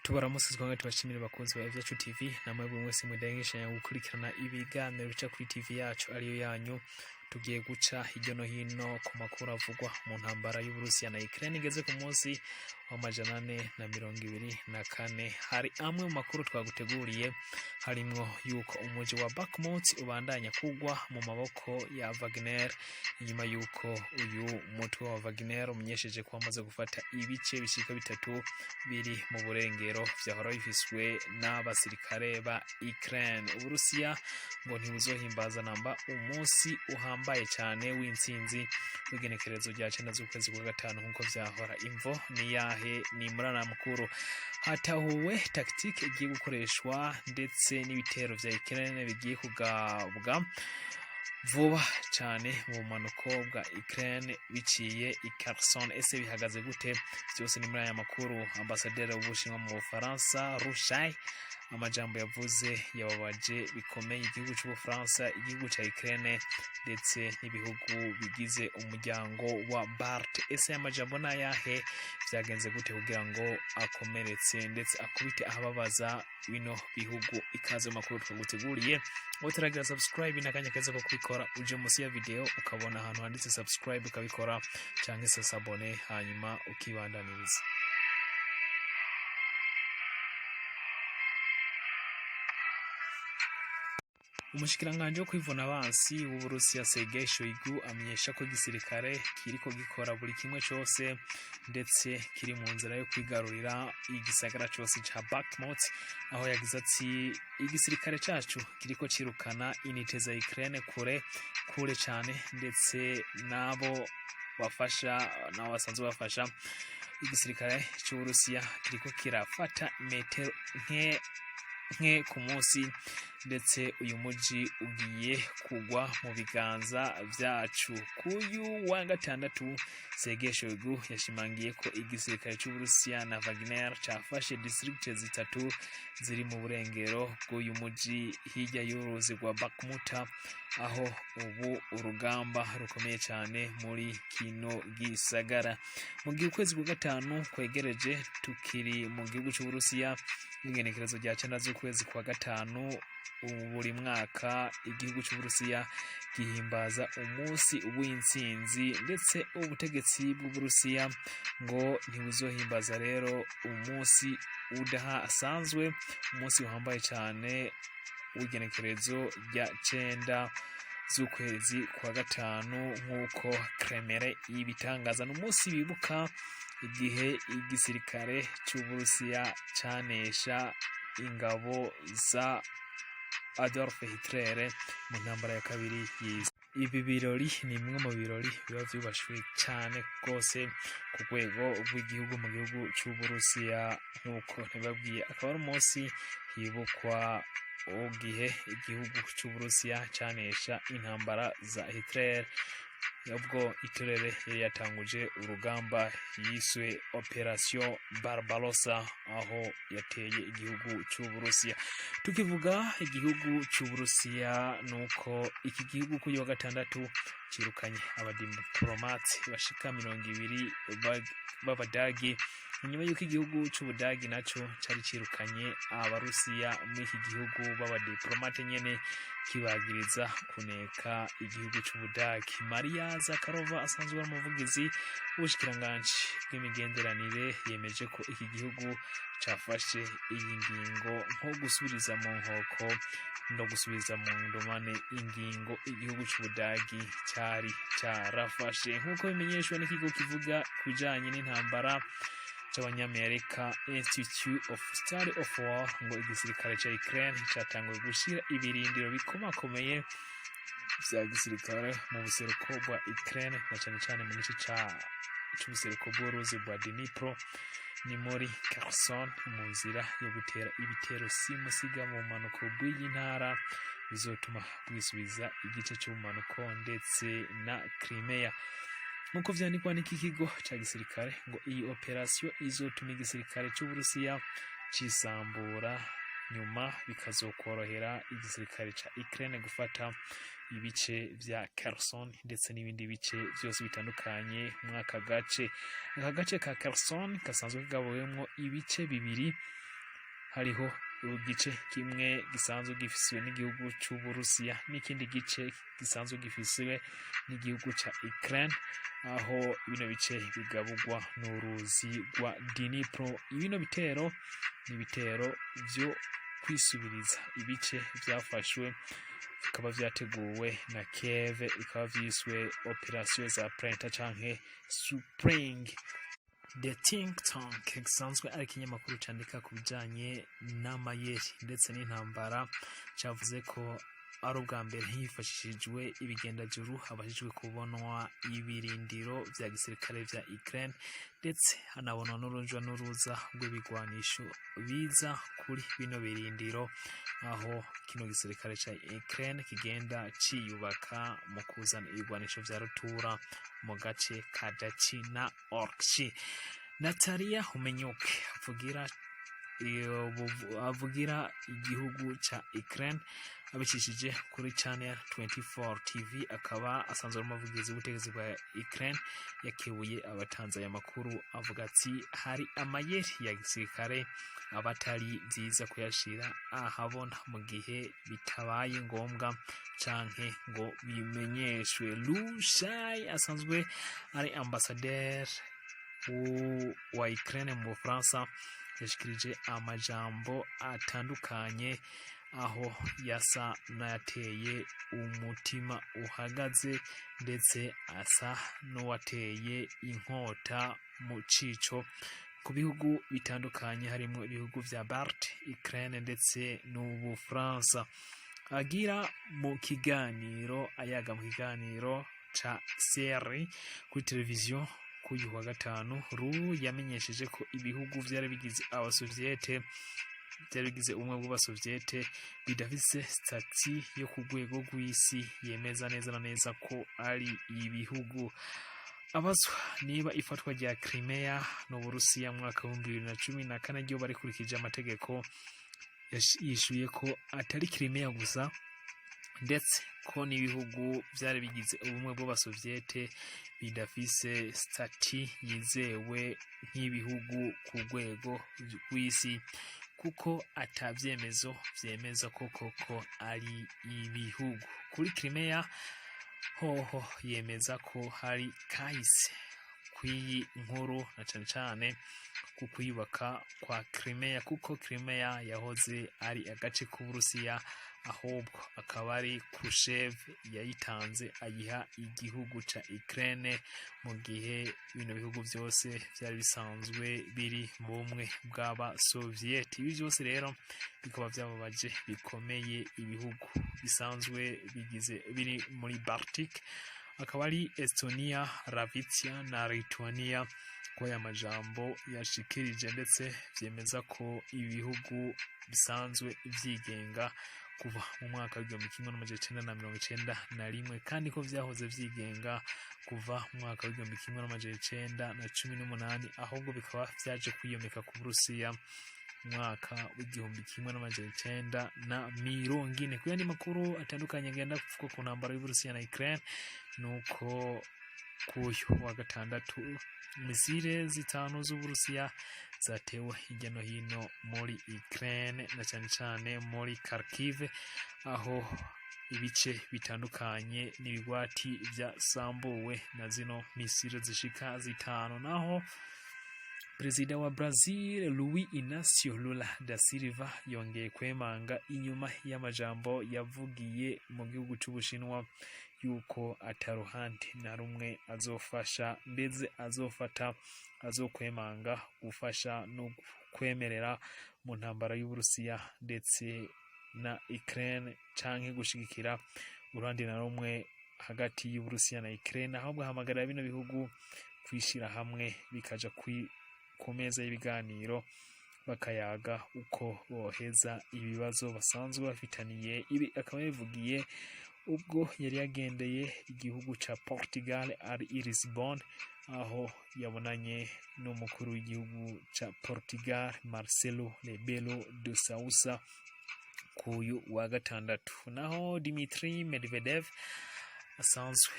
Tubaramutse twongere tubashimire, bakunzi ba Vyacu TV, namwe mwese mudahengeshanya gukurikirana ibiganiro bica kuri TV yacu ariyo yanyu. Tugiye guca hirya no hino ku makuru avugwa mu ntambara y'Uburusiya na Ukraine igeze ku munsi wa 424. Hari amwe mu makuru twaguteguriye, harimwo yuko umuji wa Bakhmut ubandanya kugwa mu maboko ya Wagner, inyuma yuko uyu mutwe wa Wagner umenyesheje ko wamaze gufata ibice bishika bitatu biri mu burengero vyahora bifiswe n'abasirikare ba Ukraine. Uburusiya ngo ntibuzohimbaza namba umunsi uhambaye cyane w'intsinzi w'igenekerezo rya 9 z'ukwezi kwa gatanu nk'uko vyahora. Imvo ni yahe? Ni muri mukuru hatahuwe tactique igiye gukoreshwa, ndetse n'ibitero vya Ukraine bigiye kugabwa vuba cyane mu bumanuko bwa Ukraine biciye i Kherson. Ese bihagaze gute? Byose ni muri aya makuru. Ambasaderi w'Ubushinwa mu Bufaransa, Rushai, amajambo yavuze yababaje bikomeye igihugu cy'Ubufaransa, igihugu cya Ukraine ndetse n'ibihugu bigize umuryango wa BALT. Ese aya majambo ni ayahe? Byagenze gute kugira ngo akomeretse ndetse akubite ahababaza bino bihugu? Ikaze mu makuru twaguteguriye. Utaragira subscribe, n'akanya keza ko kubikora. Uje munsi ya video ukabona ahantu handitse subscribe, ukabikora, cyangwa se s'abonner, hanyuma ukibandaniriza. Umushikiranganji wo kwivuna abansi w'Uburusiya, Sergei Shoigu, amenyesha ko igisirikare kiriko gikora buri kimwe cose ndetse kiri mu nzira yo kwigarurira igisagara cose ca Bakhmut, aho yagize ati: "Igisirikare cacu kiriko cirukana unité za Ukraine kure kure cane, ndetse nabo bafasha, nabo basanzwe bafasha igisirikare c'Uburusiya kiriko kirafata metero nke nke ku munsi, ndetse uyu muji ugiye kugwa mu biganza vyacu." Kuyu wa gatandatu, Sergei Shoigu yashimangiye ko igisirikare c'Uburusiya na Wagner cafashe district zitatu ziri mu burengero bw'uyu muji, hirya y'uruzi rwa Bakhmuta, aho ubu urugamba rukomeye cyane muri kino gisagara. Mu gihe ukwezi kwa gatanu kwegereje, tukiri mu gihugu c'Uburusiya, n'igenekerezo rya 9 z'ukwezi kwa gatanu buri mwaka, igihugu c'Uburusiya gihimbaza umunsi w'intsinzi, ndetse ubutegetsi bw'Uburusiya ngo ntibuzohimbaza rero umunsi udasanzwe, umunsi uhambaye cyane w'igenekerezo rya 9 z'ukwezi kwa gatanu nk'uko Kremlin ibitangaza. Ni umunsi bibuka igihe igisirikare c'Uburusiya canesha ingabo za Adolf Hitler mu ntambara ya kabiri y'isi. Ibi birori ni bimwe mu birori biba vyubashwe cyane rwose ku rwego rw'igihugu mu gihugu c'Uburusiya. Nk'uko ntibabwiye, akaba ari umunsi hibukwa igihe igihugu c'Uburusiya canesha intambara za Hitler, ubwo Hitler yari yatanguje urugamba yiswe Operation Barbarossa, aho yateye igihugu c'Uburusiya. Tukivuga igihugu c'Uburusiya, nuko iki gihugu kuri wa gatandatu cirukanye abadiplomate bashika 20 b'Abadagi, inyuma y'uko igihugu c'Ubudagi naco cari cirukanye Abarusiya muri iki gihugu b'abadiplomate nyene, kibagiriza kuneka igihugu c'Ubudagi. Maria Zakharova, asanzwe ari umuvugizi w'ubushikiranganji bw'imigenderanire, yemeje ko iki gihugu cafashe iyi ngingo nko gusubiriza mu nkoko no gusubiza mu ndumane ingingo igihugu c'Ubudagi cari carafashe. Nk'uko bimenyeshwa n'ikigo kivuga ku bijanye n'intambara c'Abanyamerika, Institute of Study of War, ngo igisirikare ca Ukraine catanguye gushira ibirindiro bikomakomeye vya gisirikare mu buseruko bwa Ukraine, na cane cane mu gice ca c'ubuseruko bw'uruzi rwa Dnipro, ni muri Kherson, mu nzira yo gutera ibitero simusiga mu bumanuko bw'iyi ntara bizotuma bwisubiza igice c'ubumanuko ndetse na Crimea. Nk'uko vyandikwa n'iki kigo ca gisirikare, ngo iyi operation izotuma igisirikare c'Uburusiya cisambura, nyuma bikazokorohera igisirikare ca Ukraine gufata ibice vya Kherson ndetse n'ibindi bice vyose bitandukanye muri aka gace. Aka gace ka Kherson gasanzwe kagabuwemwo ibice bibiri. Hariho igice kimwe gisanzwe gifiswe n'igihugu c'Uburusiya n'ikindi gice gisanzwe gifiswe n'igihugu ca Ukraine, aho bino bice bigaburwa n'uruzi rwa Dnipro. Bino bitero ni ibitero vyo kwisubiriza ibice vyafashwe, bikaba vyateguwe na Kiev, bikaba vyiswe Operation za Printemps canke Spring. The Think Tank, gisanzwe ari ikinyamakuru candika ku bijanye n'amayeri ndetse n'intambara, cavuze ko ari ubwa mbere hifashishijwe ibigendajuru habashijwe kubonwa ibirindiro vya gisirikare vya Ukraine, ndetse hanabonwa n'uruja n'uruza rw'ibigwanisho biza kuri bino birindiro, aho kino gisirikare ca Ukraine kigenda ciyubaka mu kuzana ibigwanisho vya rutura mu gace ka Dachi na Orchi. Natalia Humenyuk avugira igihugu ca Ukraine abicishije kuri Channel 24 TV, akaba asanzwe ari umuvugizi w'ubutegetsi bwa Ukraine, yakebuye abatanze aya makuru, avuga ati hari amayeri ya gisirikare aba atari vyiza kuyashira ahabona mu gihe bitabaye ngombwa canke ngo bimenyeshwe. Lushai asanzwe ari ambasaderi wa Ukraine mu Bufaransa, yashikirije amajambo atandukanye aho yasa n'ayateye umutima uhagaze, ndetse asa n'uwateye inkota mu cico ku bihugu bitandukanye, harimo ibihugu vya Balt, Ukraine ndetse n'Ubufaransa. Agira mu kiganiro ayaga mu kiganiro ca seri kuri televiziyo kuri uyu wa gatanu, Ru yamenyesheje ko ibihugu vyari bigize abasoviete, byari bigize ubumwe bw'abasoviete, bidafise statut yo ku rwego rw'isi yemeza neza na neza ko ari ibihugu. Abazwa niba ifatwa rya Crimea n'Uburusiya mu mwaka wa 2014 ryo barikurikije amategeko, yishuye ko atari Crimea gusa, ndetse ko n'ibihugu vyari bigize ubumwe bw'abasoviete bidafise statut yizewe nk'ibihugu ku rwego rw'isi, kuko ata vyemezo vyemeza ko koko ari ibihugu. Kuri Crimea hoho yemeza ko hari kahise kw'iyi nkuru, na cane cane ku kwiyubaka kwa Crimea, kuko Crimea yahoze ari agace k'Uburusiya, ahubwo akaba ari Khrushchev yayitanze ayiha igihugu ca Ukraine, mu gihe bino bihugu vyose vyari bisanzwe biri mu bumwe bw'abasovieti. Ibi vyose rero bikaba vyababaje bikomeye ibihugu bisanzwe bigize biri muri Baltic, akaba ari Estonia, Latvia na Lithuania, ko aya majambo yashikirije, ndetse vyemeza ko ibihugu bisanzwe vyigenga kuva mu mwaka wa 1991, kandi ko vyahoze vyigenga kuva mu mwaka wa 1918, ahubwo bikaba vyaje kwiyomeka ku Burusiya mu mwaka wa 1940. Ku yandi makuru atandukanye agenda kuvuga ku ntambara y'Uburusiya na Ukraine, nuko kuyu wa gatandatu misile zitanu z'Uburusiya zatewe hirya no hino muri Ukraine, na cyane cyane muri Kharkiv, aho ibice bitandukanye n'ibigwati vyasambuwe na zino misile zishika zitanu. Naho Perezida wa Brazil Luis Inacio Lula da Silva yongeye kwemanga inyuma y'amajambo yavugiye mu gihugu c'Ubushinwa yuko ataruhande na rumwe azofasha, ndetse azofata azokwemanga gufasha no kwemerera mu ntambara y'Uburusiya ndetse na Ukraine, canke gushigikira uruhande na rumwe hagati y'Uburusiya na Ukraine, ahubwo ahamagarira bino bihugu kwishira hamwe bikaja ku meza y'ibiganiro, bakayaga uko boheza ibibazo basanzwe bafitaniye. Ibi akaba yabivugiye ubwo yari yagendeye igihugu ca Portugal, ari i Lisbon, aho yabonanye n'umukuru w'igihugu ca Portugal Marcelo Rebelo de Sousa kuyu wa gatandatu. Naho Dmitry Medvedev, asanzwe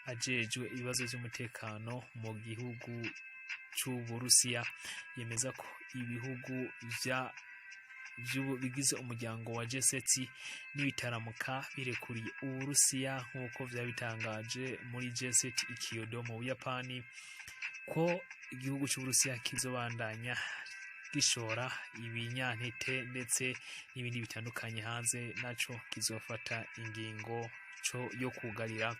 ajejwe ibibazo vy'umutekano mu gihugu c'Uburusiya, yemeza ko ibihugu vya bigize umuryango wa G7 nibitaramuka birekuriye Uburusiya nk'uko vyabitangaje muri G7 i Kyoto mu Buyapani, ko igihugu c'Uburusiya kizobandanya gishora ibinyantete ndetse n'ibindi bitandukanye hanze, naco kizofata ingingo co yo kugarira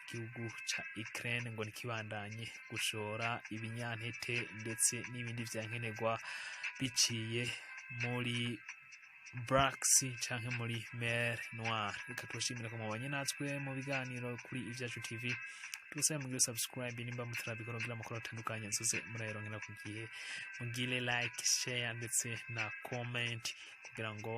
igihugu ca Ukraine ngo ntikibandanye gushora ibinyantete ndetse n'ibindi vyankenerwa biciye muri Black Sea canke muri Mer Noire. Reka tubashimire ko mubanye natwe mu biganiro kuri Ivyacu TV. Tubasabe mugire subscribe nimba mutarabikora kugira amakuru atandukanye nzoze murayaronkera ku gihe, mugire like, share ndetse na comment kugira ngo